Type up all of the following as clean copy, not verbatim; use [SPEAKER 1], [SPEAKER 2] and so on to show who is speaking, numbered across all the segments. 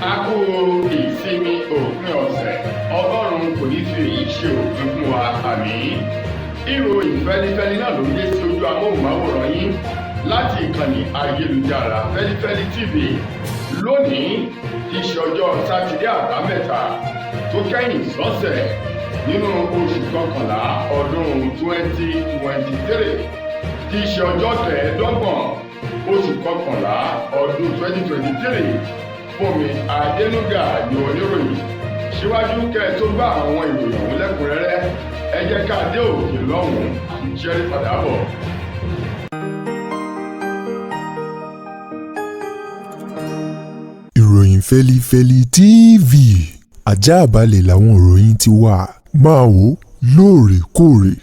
[SPEAKER 1] A kú ìsinmi òpin ọ̀sẹ̀. Ọlọ́run kò ní fi èyí ṣe òpin fún wa, àmín. Ìròyìn fẹ́lifẹ́li náà ló ń dé sí ojú amóhùnmáwòrán yín láti ìkànnì ayélujára Fẹ́lifẹ́li TV lónìí tí í ṣe ọjọ́ Sátidé àbámẹ́ta tó kẹ́yìn sọ́sẹ̀ nínú oṣù kọkànlá ọdún 2023, tí í ṣe ọjọ́ 25 oṣù kọkànlá ọdún 2023. Fúnmi Adénúgà ní oníròyìn. Síwájú kẹ́ ẹ tó bá àwọn ìròyìn ọ̀hún lẹ́kùnrẹ́rẹ́, ẹ jẹ́ ká dé òkè lọ́hùn-ún, à ń ṣẹ́rí padà bọ̀.
[SPEAKER 2] Ìròyìn Fẹ́lifẹ́li TV, àjààbálẹ̀ làwọn ìròyìn ti wà, máa wò ó lóòrèkóòrè.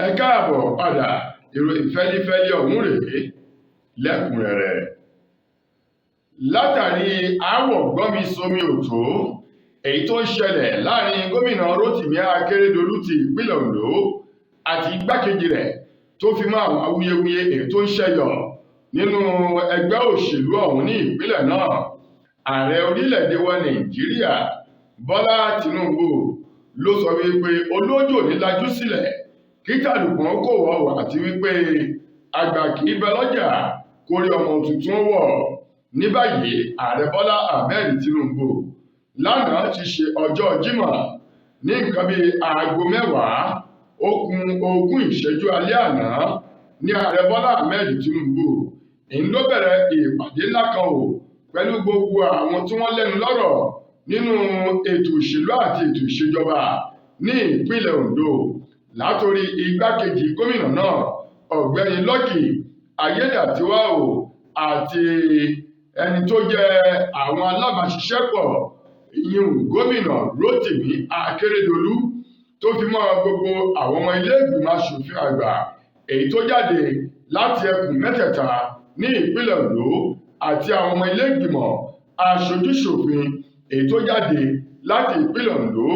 [SPEAKER 1] Ẹ káàbọ̀ padà, ìròyìn fẹ́lifẹ́li ọ̀hún rèé lẹ́kùnrẹ́rẹ́. Látàrí aáwọ̀ gbọ́nmi sómi òtó èyí tó ń ṣẹlẹ̀ láàrin gómìnà Rotimi Akeredolu ti ìpínlẹ̀ Ondo àti igbákejì rẹ̀, tó fi mọ́ àwọn awuyewuye èyí tó ń ṣẹyọ nínú ẹgbẹ́ òṣèlú ọ̀hún ní ìpínlẹ̀ náà, ààrẹ orílẹ̀-èdè wa Nàìjíríà Bọ́lá Tinubu ló sọ wípé olójó ní lajú sílẹ̀ kí tàlùkùn kò wọ̀, àti wípé àgbà kì í bẹ lọ́jà kórí ọmọ tuntun wọ̀. Ní báyìí, ààrẹ Bọ́lá Ahmed Tinubu lánàá ti ṣe ọjọ́ Jímọ̀ ní nǹkan bíi aago 9:40 alẹ́ àná ní ààrẹ Bọ́lá Ahmed Tinubu ń ló bẹ̀rẹ̀ ìpàdé ńlá kan o pẹ̀lú gbogbo àwọn tí wọ́n lẹ́nu lọ́rọ̀ nínú ètò òṣèlú àti ètò ìṣèjọba ní ìpínlẹ̀ Ondo, látòrí igbákejì gómìnà náà ọ̀gbẹ́ni Lucky Ayédàtiwá o àti ẹni tó jẹ́ àwọn alábàáṣiṣẹ́pọ̀ ìyún gómìnà Rotimi Akeredolu, tó fi mọ́ gbogbo àwọn ọmọ ilé ìgbìmọ̀ asòfin àgbà èyí tó jáde láti ẹkùn mẹ́tẹ̀ẹ̀ta ní ìpínlẹ̀ Ondo àti àwọn ọmọ ilé ìgbìmọ̀ aṣojúṣòfin èyí tó jáde láti ìpínlẹ̀ Ondo,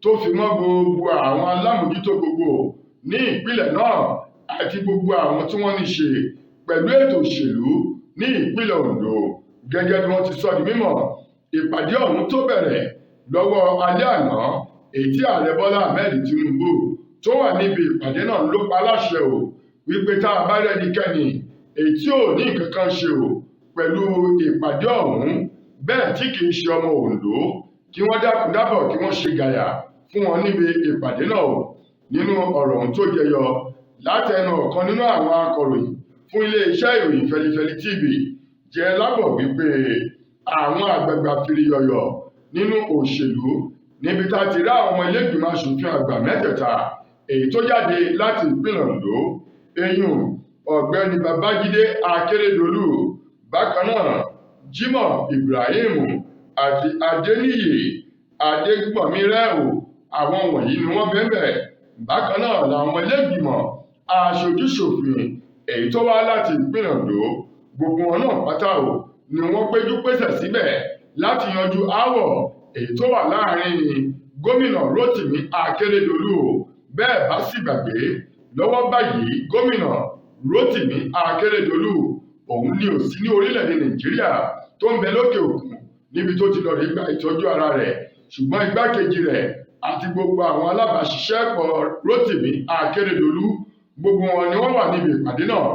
[SPEAKER 1] tó fi mọ́ gbogbo àwọn alámòjútó gbogbo ní ìpínlẹ̀ náà àti gbogbo àwọn tí wọ́n ní ṣe pẹ̀lú ètò òṣèlú ní ìpínlẹ̀ Ondo. Gẹ́gẹ́ bí wọ́n ti sọ di mímọ̀, ìpàdé ọ̀hún tó bẹ̀rẹ̀ lọ́wọ́ alẹ́ àná, èyí tí ààrẹ Bọ́lá Ahmed Tinubu tó wà níbi ìpàdé náà ló pa láṣẹ o wípé tá a bá rẹ́nikẹ́ni èyí tí ò ní nǹkan kan ṣe o pẹ̀lú ìpàdé ọ̀hún, bẹ́ẹ̀ tí kì í ṣe ọmọ Ondo, kí wọ́n dákun dábọ̀ kí wọ́n ṣe gàyà fún wọn níbi ìpàdé náà o. Nínú ọ̀rọ̀ ọ̀hún tó jẹyọ látẹnu ọ̀kan nínú àwọn akọ̀ròyìn fún iléeṣẹ́ ìròyìn Fẹ́lifẹ́li TV jẹ́ lábọ̀ wípé àwọn àgbààgbà fìrìyọ̀yọ̀ nínú òṣèlú níbi tá a ti rí àwọn ọmọ ilé ìgbìmọ̀ asòfin àgbà mẹ́tẹ̀ẹ̀ta èyí tó jáde láti ìpínlẹ̀ Ondo, eyín ọ̀gbẹ́ni Babájídé Akérédolú, bákan náà Jimoh Ibrahim àti Adéníyì Adégbọ̀nmírẹ́ò, àwọn wọ̀nyí ni wọ́n bẹ́ẹ̀. Bákan náà làwọn ọmọ ilé ìgbìmọ̀ aṣojúṣòfin èyí tó wá láti ìpínlẹ̀ Ondo, gbogbo wọn náà pátá o ni wọ́n péjú pésẹ̀ síbẹ̀ láti yanjú aáwọ̀ èyí tó wà láàrin gómìnà Rotimi Akeredolu o. Bẹ́ẹ̀ bá sì gbàgbé, lọ́wọ́ báyìí gómìnà Rotimi Akeredolu òun ni ò sí ní orílẹ̀-èdè Nàìjíríà, tó ń bẹ lókè òkun níbi tó ti lọ rí gba ìtọ́jú ara rẹ̀, ṣùgbọ́n igbákejì rẹ̀ àti gbogbo àwọn alábàáṣiṣẹ́pọ̀ Rotimi Akeredolu, gbogbo wọn ni wọ́n wà níbi ìpàdé náà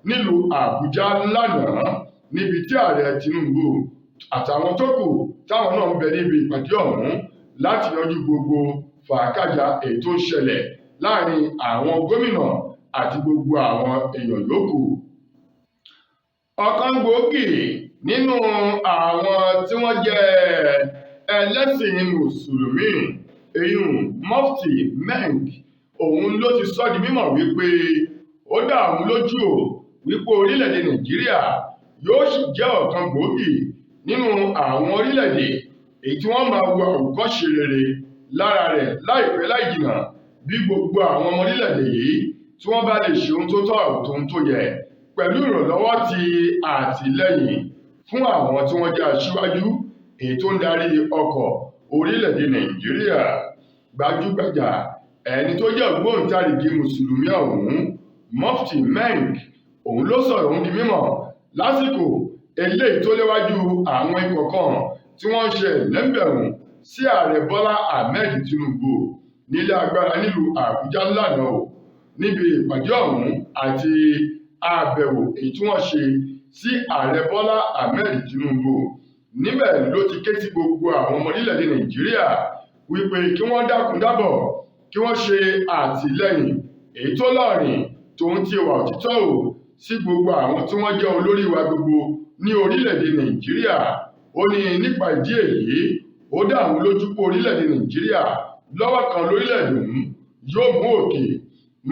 [SPEAKER 1] nílùú Àbújá lánàá, níbi tí ààrẹ Tinubu àtàwọn tó kù táwọn náà ń bẹ níbi ìpàdé ọ̀hún láti yanjú gbogbo fàákàjà èyí tó ń ṣẹlẹ̀ láàrin àwọn gómìnà àti gbogbo àwọn èèyàn yòókù. Ọ̀kan gbòógì nínú àwọn tí wọ́n jẹ́ ẹlẹ́sìn mùsùlùmí, eyín Mufti Menk, òun ló ti sọ di mímọ̀ wípé ó dá òun lójú o wípé orílẹ̀-èdè Nàìjíríà yóò sì jẹ́ ọ̀kan gbòógì nínú àwọn orílẹ̀-èdè èyí tí wọ́n máa wo àwòkọ́ṣe rere lára rẹ̀ láìpẹ́ láì jìnnà, bí gbogbo àwọn ọmọ orílẹ̀-èdè yìí tí wọ́n bá lè ṣe ohun tó tọ́ àti ohun tó yẹ pẹ̀lú ìrànlọ́wọ́ ti àtìlẹ́yìn fún àwọn tí wọ́n jẹ́ aṣíwájú èyí tó ń darí ọkọ̀ orílẹ̀-èdè Nàìjíríà. Gbajúgbajà Ẹni tó jẹ́ ògbóǹtarìgì mùsùlùmí ọ̀hún, Mufti Menk, òun ló sọ̀rọ̀ ọ̀hún di mímọ̀ lásìkò eléyìí tó léwájú àwọn ikọ̀ kan tí wọ́n ń ṣe lẹ́ńbẹ̀rún sí ààrẹ Bọ́lá Ahmed Tinubu nílé agbára nílùú Àbújá lánàá o, níbi ìpàdé ọ̀hún àti àbẹ̀wò èyí tí wọ́n ṣe sí ààrẹ Bọ́lá Ahmed Tinubu. Níbẹ̀ ló ti ké sí gbogbo àwọn ọmọ orílẹ̀-èdè Nàìjíríà wípé kí wọ́n dákun dábọ̀, kí wọ́n ṣe àtìlẹ́yìn èyí tó lọ́rìn tòun ti ìwà òtítọ́ ò sí gbogbo àwọn tí wọ́n jẹ́ olórí wa gbogbo ní orílẹ̀-èdè Nàìjíríà. Ó ní nípa ìdí èyí, ó dá àwọn lójú pé orílẹ̀-èdè Nàìjíríà lọ́wọ́ kan lórílẹ̀-èdè ọ̀hún yóò mú òkè.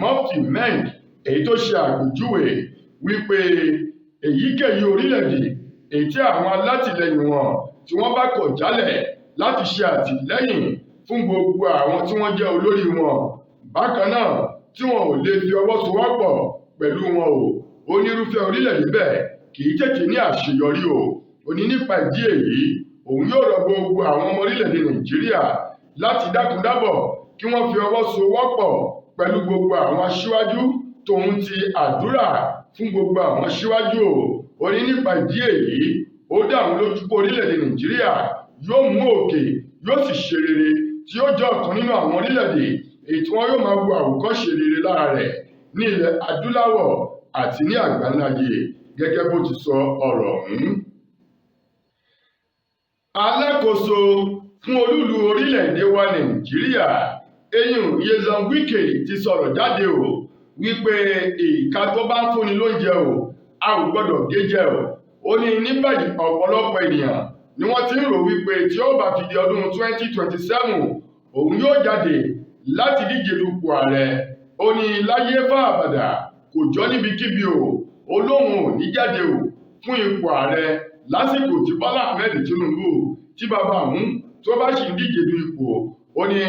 [SPEAKER 1] Mufti Menk èyí tó ṣe àpèjúwe wípé èyíkéyìí orílẹ̀-èdè èyí tí àwọn alátìlẹyìn wọn tí wọ́n bá kọ̀ jálẹ̀ láti ṣe àtìlẹ́yìn fún gbogbo àwọn tí wọ́n jẹ́ olórí wọn, bákan náà tí wọn ò lè fi ọwọ́ sowọ́pọ̀ pẹ̀lú wọn o, onírúfẹ́ orílẹ̀-èdè bẹ́ẹ̀ kì í tètè ní àṣeyọrí o. Ó ní nípa ìdí èyí, òun yóò rọ gbogbo àwọn ọmọ orílẹ̀-èdè Nàìjíríà láti dákun-dábọ̀ kí wọ́n fi ọwọ́ sowọ́pọ̀ pẹ̀lú gbogbo àwọn aṣíwájú tòun ti àdúrà fún gbogbo àwọn aṣíwájú o. Ó ní nípa ìdí èyí, ó dá àwọn lójú pé orílẹ̀-èdè Nàìjíríà yóò mú òkè, yóò sì ṣe rere, tí yóò jẹ́ ọ̀kan nínú àwọn orílẹ̀-èdè èyí tí wọ́n yóò máa wo àwòkọ́ṣe rere lára rẹ̀ ní ilẹ̀ adúláwọ̀ àti ní àgbáńláyé, gẹ́gẹ́ bó ti sọ ọ̀rọ̀ ọ̀hún. Alákòóso fún olúùlú orílẹ̀-èdè wa Nàìjíríà, eyín Nyesom Wike, ti sọ̀rọ̀ jáde o wípé ìka tó bá ń fúnni lóúnjẹ o, a ò gbọ́dọ̀ gé jẹ o. Ó ní ní báyìí ọ̀pọ̀lọpọ̀ ènìyàn ni wọ́n ti ń rò wípé tí ó bá fi di ọdún 2027, òun yóò jáde láti díje dupò ààrẹ. Ó ní láyé fàbàdà kò jọ níbikíbi o, ó lóun ò ní jáde o fún ipò ààrẹ lásìkò tí Bọ́lá Ahmed Tinubu tí bàbá òun tó bá sì ń díje du ipò. Ó ní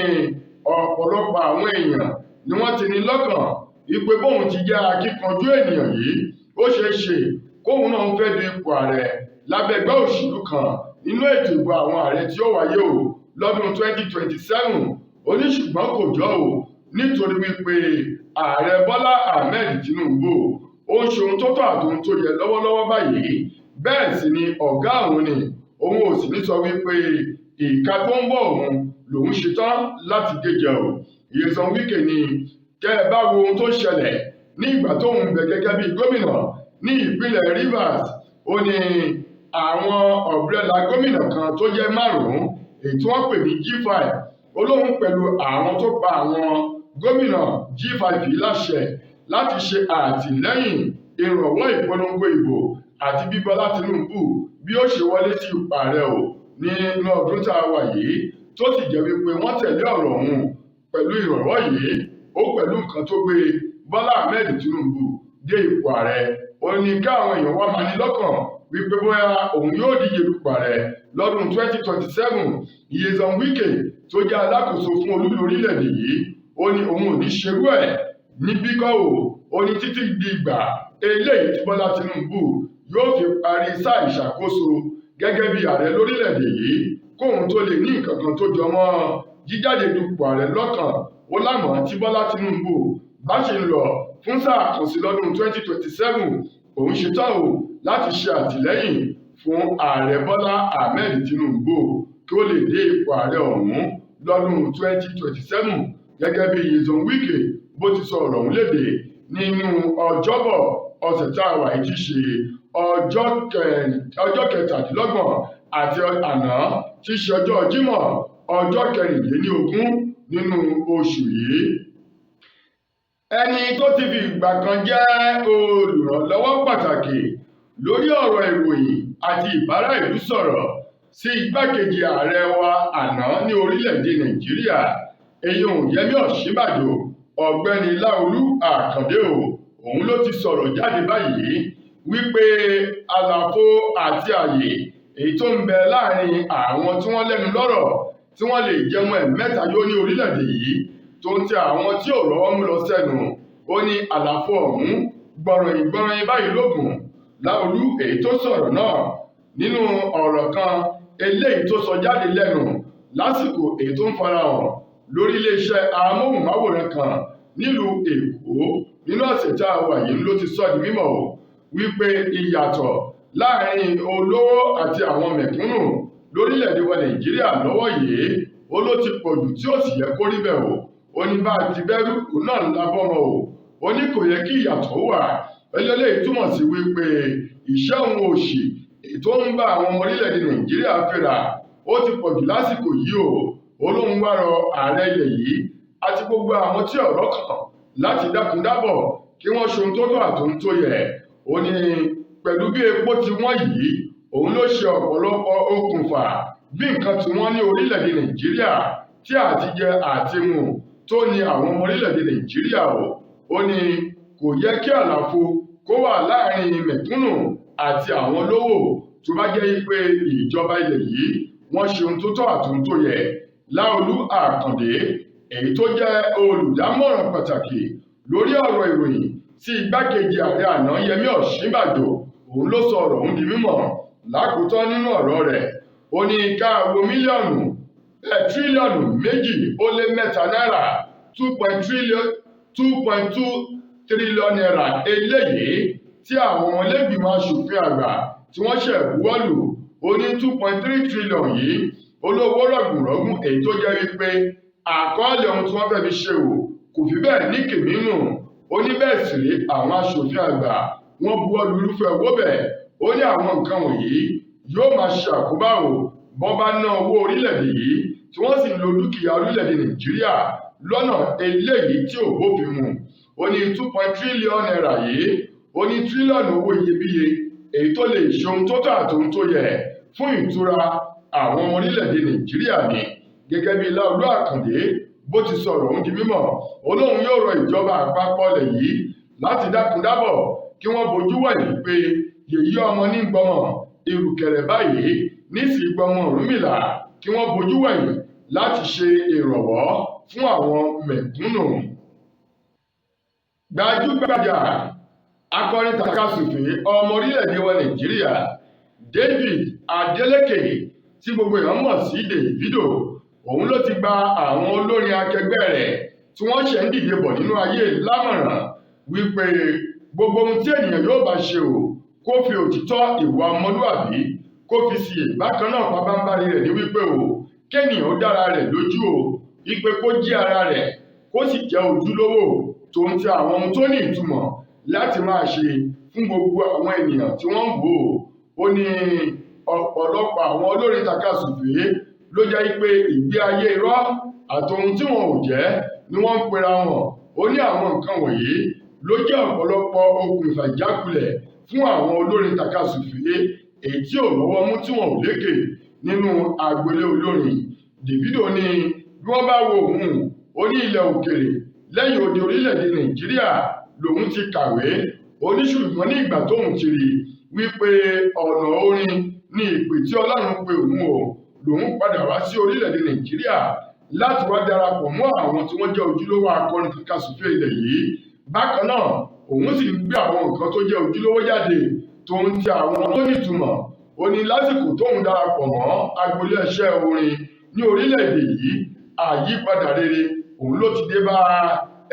[SPEAKER 1] ọ̀pọ̀lọpọ̀ àwọn èèyàn ni wọ́n ti ní lọ́kàn wípé bóun ti jẹ́ akíkanjú ènìyàn yìí, ó ṣeé ṣe kóun náà fẹ́ du ipò ààrẹ lábẹ́ ẹgbẹ́ òṣèlú kan nínú ètò ìbò àwọn ààrẹ tí ó wáyé o lọ́dún 2027. Ó ní ṣùgbọ́n kò jọ o, nítorí wípé ààrẹ Bọ́lá Ahmed Tinubu ó ń ṣe ohun tó tọ́ àti ohun tó yẹ lọ́wọ́lọ́wọ́ báyìí, bẹ́ẹ̀ sì ni ọ̀gá òun ni, òun ò sì ní sọ wípé ìka tó ń bọ̀ òun lòun ṣetán láti gé jẹ o. Nyesom Wike ni tẹ́ ẹ bá wo ohun tó ṣẹlẹ̀ ní ìgbà tóun bẹ gẹ́gẹ́ bí gómìnà ní ìpínlẹ̀ Rivers, ó ní àwọn ọ̀brẹ́là gómìnà kan tó jẹ́ márùn-ún èyí tí wọ́n pè ní G5, ó lóun pẹ̀lú àwọn tó pa àwọn gómìnà G5 yìí láṣẹ láti ṣe àtìlẹ́yìn ìrànwọ́ ìpolongo ìbò àti bí Bọ́lá Tinubu bí ó ṣe wọlé sí ipò ààrẹ o nínú ọdún tá a wà yìí, tó sì jẹ́ wípé wọ́n tẹ̀lé ọ̀rọ̀ ọ̀hún pẹ̀lú ìrànwọ́ yìí, ó pẹ̀lú nǹkan tó gbé Bọ́lá Ahmed Tinubu dé ipò ààrẹ. Ó ní káwọn èèyàn wá máa ní lọ́kàn wípé bóyá òun yóò díje dupò ààrẹ lọ́dún 2027. Nyesom Wike tó jẹ́ alákòóso fún olúùlú orílẹ̀-èdè yìí, ó ní òun ò ní ṣerú ẹ̀ níbí kọ́ o. Ó ní títí di ìgbà eléyìí tí Bọ́lá Tinubu yóò fi parí sáà ìṣàkóso gẹ́gẹ́ bí ààrẹ lórílẹ̀-èdè yìí, kóun tó lè ní nǹkan kan tó jọ mọ́ jíjáde dupò ààrẹ lọ́kàn. Ó lámọ̀ tí Bọ́lá Tinubu bá ṣe ń lọ fún sáà kan sí lọ́dún 2027, òun ṣetán o láti ṣe àtìlẹ́yìn fún ààrẹ Bọ́lá Ahmed Tinubu kí ó lè dé ipò ààrẹ ọ̀hún lọ́dún 2027, gẹ́gẹ́ bí Nyesom Wike bó ti sọ ọ̀rọ̀ ọ̀hún léde nínú Ọjọ́bọ̀ ọ̀sẹ̀ tá a wà yìí, ti ṣe ọjọ́ 27 àti àná tí ṣe ọjọ́ Jímọ̀ ọjọ́ 24 nínú oṣù yìí. Ẹni tó ti fi ìgbà kan jẹ́ olùrànlọ́wọ́ pàtàkì lórí ọ̀rọ̀ ìròyìn àti ìbára ìlú sọ̀rọ̀ sí igbákejì ààrẹ wa àná ní orílẹ̀-èdè Nàìjíríà, èyí Yẹmí Ọ̀ṣínbàjò, Ọ̀gbẹ́ni Láolú Àkàndé o, òun ló ti sọ̀rọ̀ jáde báyìí wípé àlàfo àti àyè èyí tó ń bẹ láàrin àwọn tí wọ́n lẹ́nu lọ́rọ̀ tí wọ́n lè jẹun ẹ̀mẹ́ta yó ní orílẹ̀-èdè yìí tó ń tẹ àwọn tí ò rọ́wọ́ mú lọ sẹ́nu. Ó ní àlàfo ọ̀hún gbọ̀rọ̀yìn gbọ̀rọ̀yìn báyìí lógún. Láolú èyí tó sọ̀rọ̀ náà nínú ọ̀rọ̀ kan eléyìí tó sọ jáde lẹ́nu lásìkò èyí tó ń farahàn lórí iléeṣẹ́ amóhùnmáwòrán kan nílùú Èkó nínú ọ̀sẹ̀ tá a wà yìí ló ti sọ di mímọ̀ o wípé ìyàtọ̀ láàrin olówó àti àwọn mẹ̀kúnnù lórílẹ̀‐èdè wa Nàìjíríà lọ́wọ́ yìí ó ló ti pọ̀ jù tí ó sì yẹ kó rí bẹ́ẹ̀ o. Ó ní bá a ti bẹ́rù òun náà ńlá bọ́mọ o. Ó ní kò yẹ kí ìyàtọ̀ wà. Eléyìí túmọ̀ sí wípé ìṣẹ́ òun òṣì tó ń bá àwọn ọmọ orílẹ̀-èdè Nàìjíríà fínra ó ti pọ̀ jù lásìkò yìí o. Ó lóun wá rọ ààrẹ ilẹ̀ yìí àti gbogbo àwọn tí ọ̀rọ̀ kàn láti dákun dábọ̀ kí wọ́n ṣe ohun tó tọ́ àti ohun tó yẹ. Ó ní pẹ̀lú bí epo ti wọ́n yìí, òun ló ṣe ọ̀pọ̀lọpọ̀ okùnfà bí nǹkan tí wọ́n ní orílẹ̀-èdè Nàìjíríà tí àtijẹ àti mu tó ní àwọn ọmọ orílẹ̀-èdè Nàìjíríà o. Ó ní kò yẹ kí àlàfo kó wà láàrin mẹ̀kúnnù àti àwọn olówó tó bá jẹ́ pé ìjọba ilẹ̀ yìí wọ́n ṣe ohun tó tọ́ àti ohun tó yẹ. Láolú Àkàndé, èyí tó jẹ́ olùdámọ̀ràn pàtàkì lórí ọ̀rọ̀ ìròyìn sí igbákejì ààrẹ àná Yẹmí Ọ̀ṣínbàjò, òun ló sọ ọ̀rọ̀ ọ̀hún di mímọ̀ lákòótán nínú ọ̀rọ̀ rẹ̀. Ó ní ká wo tírílíọ̀nù 2.3 náírà 2.2 trillion naira eléyìí tí àwọn ọmọlẹ́gbìmọ̀ aṣòfin àgbà tí wọ́n ṣẹ̀ buwọ́lù. Ó ní 2.3 trillion yìí olówó rọ̀gùnrọ̀gùn èyí tó jẹ́ wípé àkọọ́lẹ̀ ohun tí wọ́n fẹ́ fi ṣe o kò fi bẹ́ẹ̀ ní kìmínú. Ó ní bẹ́ẹ̀ sì rí àwọn aṣòfin àgbà wọ́n buwọ́lù irúfẹ́ owó bẹ́ẹ̀. Ó ní àwọn nǹkan wọ̀nyí yóò máa ṣe àkóbá o bọ́n bá ná owó orílẹ̀-èdè yìí tí wọ́n sì ń lo dúkìá orílẹ̀-èdè Nàìjíríà lọ́nà eléyìí tí ò bófin mu. Ó ní 2.3 trillion naira yìí, ó ní tírílíọ̀nù owó iyebíye èyí tó lè ṣe ohun tó tọ́ àti ohun tó yẹ fún ìtura àwọn ọmọ orílẹ̀-èdè Nàìjíríà ni. Gẹ́gẹ́ bí Láolú Àkàndé bó ti sọ̀rọ̀ ọ̀hún di mímọ̀, ó lóun yóò rọ ìjọba àpapọ̀ ilẹ̀ yìí láti dákun dábọ̀ kí wọ́n bojú wẹ̀yìn pé yèyí ọmọ ní gbọmọ ìrùkẹ̀rẹ̀ báyìí nísìí gbọmọ Ọ̀rúnmìlà, kí wọ́n bojú wẹ̀yìn láti ṣe ìrànwọ́ fún àwọn mẹ̀kúnnù. Gbajúgbajà akọrin tàkasùfé ọmọ orílẹ̀-èdè wa Nàìjíríà David Adeleke tí gbogbo èèyàn mọ̀ sí Davido, òun ló ti gba àwọn olórin akẹgbẹ́ rẹ̀ tí wọ́n ṣẹ̀ ń dìde bọ̀ nínú ayé lámọ̀ràn wípé gbogbo ohun tí ènìyàn yóò bá ṣe o kó fi òtítọ́ ìwà ọmọlúàbí kó fi sí i. Bákan náà pabambarì rẹ̀ ní wípé o kéènìyàn ó dára rẹ̀ lójú o, wípé kó jí ara rẹ̀ kó sì jẹ́ ojúlówó tó ń ti àwọn ohun tó ní ìtumọ̀ láti máa ṣe fún gbogbo àwọn ènìyàn tí wọ́n ń wò ó. Ó ní ọ̀pọ̀lọpọ̀ àwọn olórin tàkasùfé ló jẹ́ pé ìgbé ayé irọ́ àti ohun tí wọn ò jẹ́ ni wọ́n ń pera wọn. Ó ní àwọn nǹkan wọ̀nyí ló jẹ́ ọ̀pọ̀lọpọ̀ okùnfà ìjákulẹ̀ fún àwọn olórin tàkasùfé èyí tí ò lọ́wọ́ mú tí wọn ò lékè nínú agboolé olórin. Davido ní bí wọ́n bá wo òun, ó ní ilẹ̀ òkèrè lẹ́yìn odi orílẹ̀-èdè Nàìjíríà lòun ti kàwé. Ó ní ṣùgbọ́n ní ìgbà tóun ti rí wípé ọ̀nà orin ní ìpè tí Ọlọ́run pe òun o, lòun padà wá sí orílẹ̀-èdè Nàìjíríà láti wá darapọ̀ mọ́ àwọn tí wọ́n jẹ́ ojúlówó akọrin tàkasùfé ilẹ̀ yìí. Bákan náà òun sì ń gbé àwọn nǹkan tó jẹ́ ojúlówó jáde tó ń ti àwọn tó nítumọ̀. Ó ní lásìkò tóun darapọ̀ mọ́ agboolé iṣẹ́ orin ní orílẹ̀-èdè yìí, àyípadà rere òun ló ti dé bá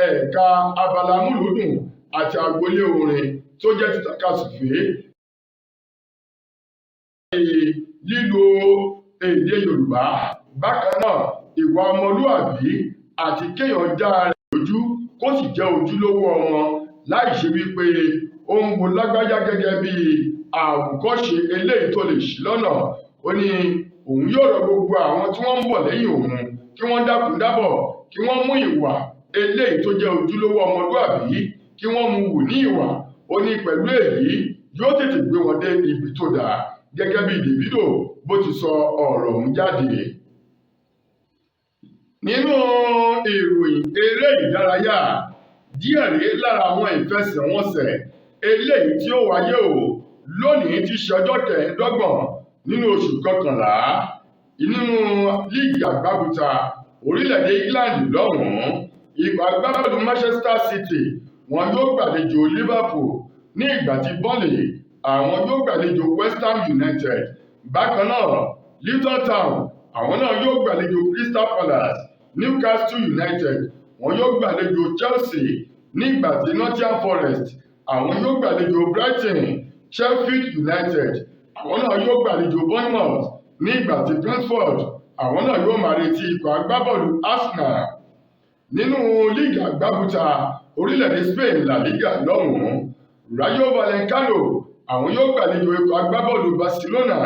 [SPEAKER 1] ẹ̀ka abala múlùúdùn àti agboolé orin tó jẹ́ ti tàkasùfé. Lílo èdè Yorùbá, bákan náà ìwà ọmọlúàbí àti kéèyàn dá ara rẹ̀ lójú kó sì jẹ́ ojúlówó ọmọ láì ṣe wípé ó ń wo lágbájá gẹ́gẹ́ bí àwòkọ́ṣe eléyìí tó lè ṣí lọ́nà. Ó ní òun yóò rọ gbogbo àwọn tí wọ́n ń bọ̀ lẹ́yìn òun kí wọ́n dákun dábọ̀ kí wọ́n mú ìwà eléyìí tó jẹ́ ojúlówó ọmọlúàbí kí wọ́n mú wù ní ìwà. Ó ní pẹ̀lú èyí yóò tètè gbé wọn dé ibi tó dáa. Gẹ́gẹ́ bí Davido bó ti sọ ọ̀rọ̀ ọ̀hún jáde. Nínú ìròyìn eré ìdárayá, díẹ̀ rèé lára àwọn ìfẹsẹ̀wọnsẹ̀ eléyìí tí ó wáyé o lónìí tí ṣe ọjọ́ 25 nínú oṣù kọkànlá nínú líìgì àgbábùtà orílẹ̀-èdè England lọ́hùn-ún. Ikọ̀ agbábọ́ọ̀lù Manchester City wọn yóò gbàlejò Liverpool ní ìgbà tí Burnley àwọn yóò gbàlejò West Ham United. Bákan náà Luton Town àwọn náà yóò gbàlejò Crystal Palace. Newcastle United wọn yóò gbàlejò Chelsea, nígbà tí Nottingham Forest àwọn yóò gbàlejò Brighton. Sheffield United àwọn náà yóò gbàlejò Bournemouth, nígbà tí Brentford àwọn náà yóò máa retí ikọ̀ agbábọ́ọ̀lù Arsenal. Nínú líìgì àgbábùtà orílẹ̀-èdè Spain, La Liga lọ́hùn-ún, Rayo Vallecano àwọn yóò gbàlejò ikọ̀ agbábọ́ọ̀lù Barcelona.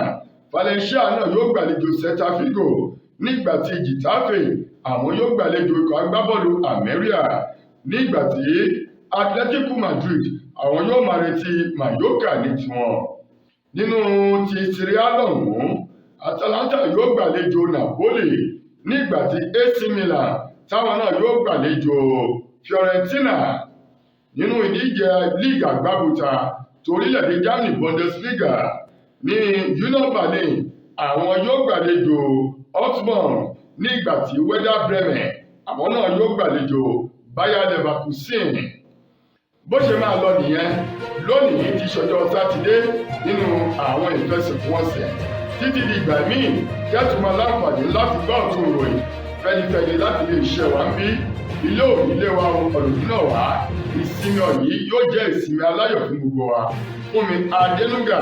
[SPEAKER 1] Valencia náà yóò gbàlejò Celta Vigo, nígbà tí Getafe àwọn yóò gbàlejò ikọ̀ agbábọ́ọ̀lù Almeria, nígbà tí Atletico Madrid àwọn yóò máa retí Mallorca ní tiwọn. Nínú ti Serie A lọ́hùn-ún, Atalanta yóò gbàlejò Napoli, nígbà tí AC Milan táwọn náà yóò gbàlejò Fiorentina. Nínú ìdíje líìgì àgbábùtà torílẹ̀-èdè Germany, Bundesliga, ní Union Berlin àwọn yóò gbàlejò Dortmund, nígbà tí Werder Bremen àwọn náà yóò gbàlejò Bayer Leverkusen. Bó ṣe máa lọ nìyẹn lónìí tí ṣọjọ́ Sátidé nínú àwọn ìfẹsẹ̀wọnsẹ̀. Títí di ìgbà míì kẹ́tù máa láǹfààní láti gbọ́ ọ̀tún ìròyìn fẹlifẹli láti lè ṣe wá ń bí ilé òní lé wa ọ̀rọ̀ náà wá. Ìsinmi ọ̀yí yóò jẹ́ ìsinmi aláyọ̀ fún gbogbo wa. Fúnmi Adénúgà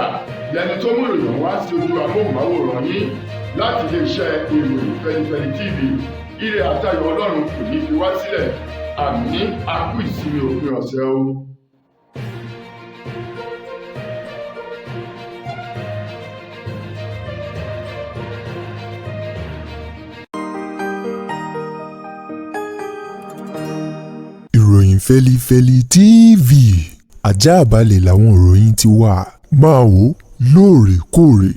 [SPEAKER 1] lẹni tó mú ìròyìn wá sí ojú amóhùnmáwòrán yín láti lè ṣe Ìròyìn Fẹlifẹli TV. Ire àtayọ̀ Ọlọ́run kò ní fi wá sílẹ̀. Àmín. A kú ìsinmi òpin ọ̀sẹ̀ o.
[SPEAKER 2] Ìròyìn Fẹ́lifẹ́li TV, ajáàbalẹ̀ làwọn ìròyìn ti wà. Máa wò lóòrèkóòrè.